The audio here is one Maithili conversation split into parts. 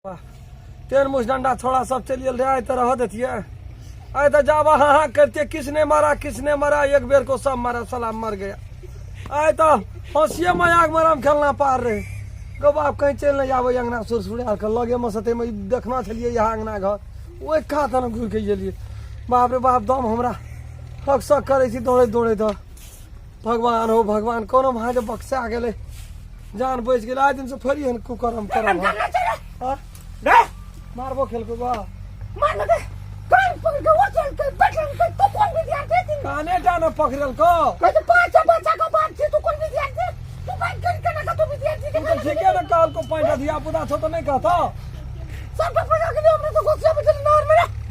तेन मुछ डंडा छोड़ा सब चलि गेल रहे, आइ तऽ रह देतियै। आइ तऽ जाबा हाँ हाँ करते, किसने मारा किसने मारा, एक बेर को सब मारा, साला मर गया। आइ तऽ हंसिए मजाक मरम खेलना पार रहे। गो बाप कहीं चलि नहि आबै अंगना सुरसुरायल के लगे मे सते मे देखना छलियै यहाँ अंगना घर, ओहि कात ने घुरि के गेलियै। बाप रे बाप, दम हमरा हक सक करै छी दौड़ैत दौड़ैत। भगवान हो भगवान, कोनो भाई जे बक्सा गेलै, जान बचि गेलै। आइ दिन से फेर एहन कुकर्म करब हम। हाँ? मारबो खेलको बा काने टा ने पकड़लको। तू तऽ ठीके ने कहलको, पाँचटा धिया पुता छौ तऽ नहि कहतौ।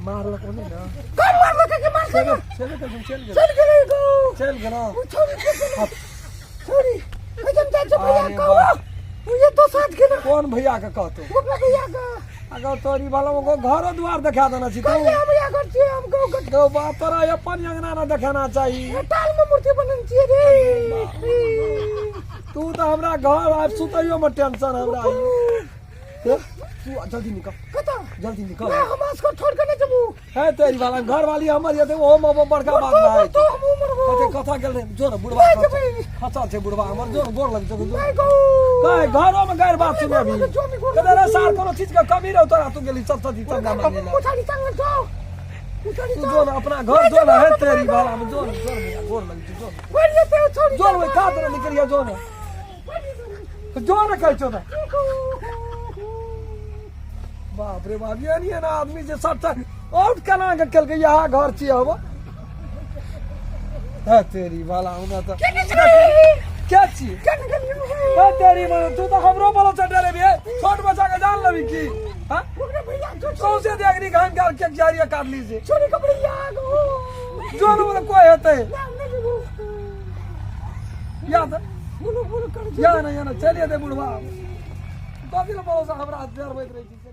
मारलको नहि ने? छेबे केलखिन, चलि गेल, चलि गेलौ। अरे बाप। कोन भैया के कहतो? अगर तोरी वाला को घरो द्वार देखा देना छी तू। गौ बाप, तोरा अपन अंगना ना देखाना चाही। तू तऽ हमरा घर आबि सुतैयो में टेंशन हमरा। ई। तू जल्दी निकल, जल्दी निकल। है तेरी वाला घर वाली हमर यदि ओहो में बड़का बात ना है। कते कथा गेल रे, जो ने बुढ़वा खचल छै, बुढ़वा हमर, जो ने गोर लग जो। कहे घरो में गैर बात सुने अभी कते रे सार, कोनो चीज के कमी रहो तोरा? तू गेली सब सदी चंगा मांगे ला। तू जो ने अपना घर जो ने। है तेरी वाला में जो ने, जो ने भैया गोर लग जो ने, जो ने का तेरे निकलिया, जो ने, जो ने कहै छौ ने। बाप रे बाप, ये नहीं है ना आदमी जे सब आउट केना के केलकै। यहाँ घर छियै हम। है तेरी वाला हमरा तऽ के छी? है तेरी मन, तू तऽ हमरो बोलो चढ़े भी छोट बच्चा के जान लेबी की? हाँ, सौंसे देखनी घाम के के जारिया काटली से जो न बोले कोई हेतै या तऽ या ना, या ना, चलिए दे बुढ़वा कथी लए भरोसा हमरा डरबैत रहै छी से।